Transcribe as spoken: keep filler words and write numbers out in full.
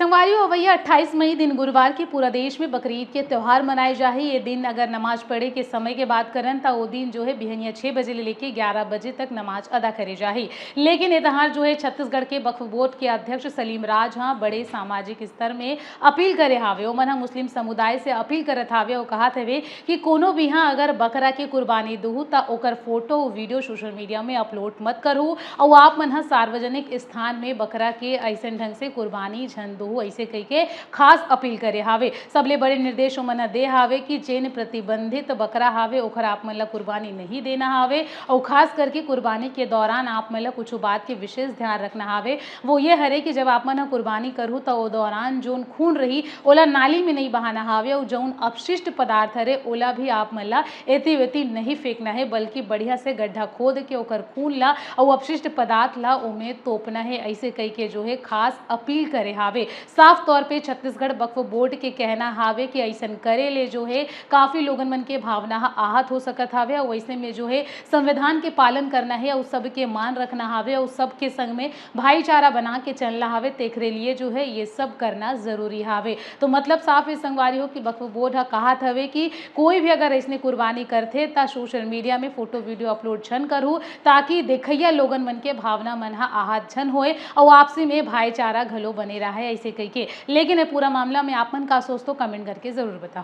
संगवारी हो, अवइया अट्ठाईस मई दिन गुरुवार के पूरा देश में बकरीद के त्योहार मनाए जाही। ये दिन अगर नमाज पढ़े के समय के बात करन, त ओ दिन जो है बिहनिया छह बजे ले लेके ग्यारह बजे तक नमाज अदा करे जाही। लेकिन ए तहार जो है छत्तीसगढ़ के वक्फ बोर्ड के अध्यक्ष सलीम राज ह बड़े सामाजिक स्तर में अपील करे हावे। ओमन ह मुस्लिम समुदाय से अपील करत हावे अउ कहत हवे कि कोनो भी ह अगर बकरा के कुर्बानी दुहू, त ओकर फोटो, वीडियो सोशल मीडिया में अपलोड मत करहू अउ आप मन ह सार्वजनिक स्थान में बकरा के अइसन ढंग से कुर्बानी झन दुहू, अइसे कहिके खास अपील करे हावे। सबले बड़े निर्देश ओमन ह दे हावे कि जेन प्रतिबंधित बकरा हावे, ओखर आप मन ल कुर्बानी नहीं देना हावे अउ खास करके कुर्बानी के दौरान आप मन ल कुछ बात के विशेष ध्यान रखना हावे। वो ये हरे कि जब आप मन ह कुर्बानी करहू, त ओ दौरान जोन खून रही, ओला नाली में नहीं बहाना हावे अउ जउन अपशिष्ट पदार्थ हरे, ओला भी आप मन ल एती वेती नहीं फेंकना है, बल्कि बढ़िया से गड्ढा खोद के ओकर खून ला अउ अपशिष्ट पदार्थ ला ओमे तोपना है। अइसे कहिके जो है खास अपील करे हावे। साफ तौर पे छत्तीसगढ़ वक्फ बोर्ड के कहना हावे कि अइसन करे ले जो है काफी लोगन मन के भावना ह आहत हो सकत हावे अउ अइसे में जो है संविधान के पालन करना है अउ सबके मान रखना हावे अउ सबके संग में भाईचारा बना के चलना हावे। तेखरे लिए जो है ये सब करना जरूरी हावे। तो मतलब साफ हे संगवारी हो कि वक्फ बोर्ड ह कहत हवे कि कोई भी अगर अइसने कुर्बानी करथे, त सोशल मीडिया में फोटो, वीडियो अपलोड झन करहू, ताकि देखइया लोगन मन के भावना मन ह आहत झन होए अउ आपसी में भाईचारा घलो बने राहय, अइसे कहिके। लेकिन ए पूरा मामला में आप मन का सोचथो, कमेंट करके जरूर बताओ।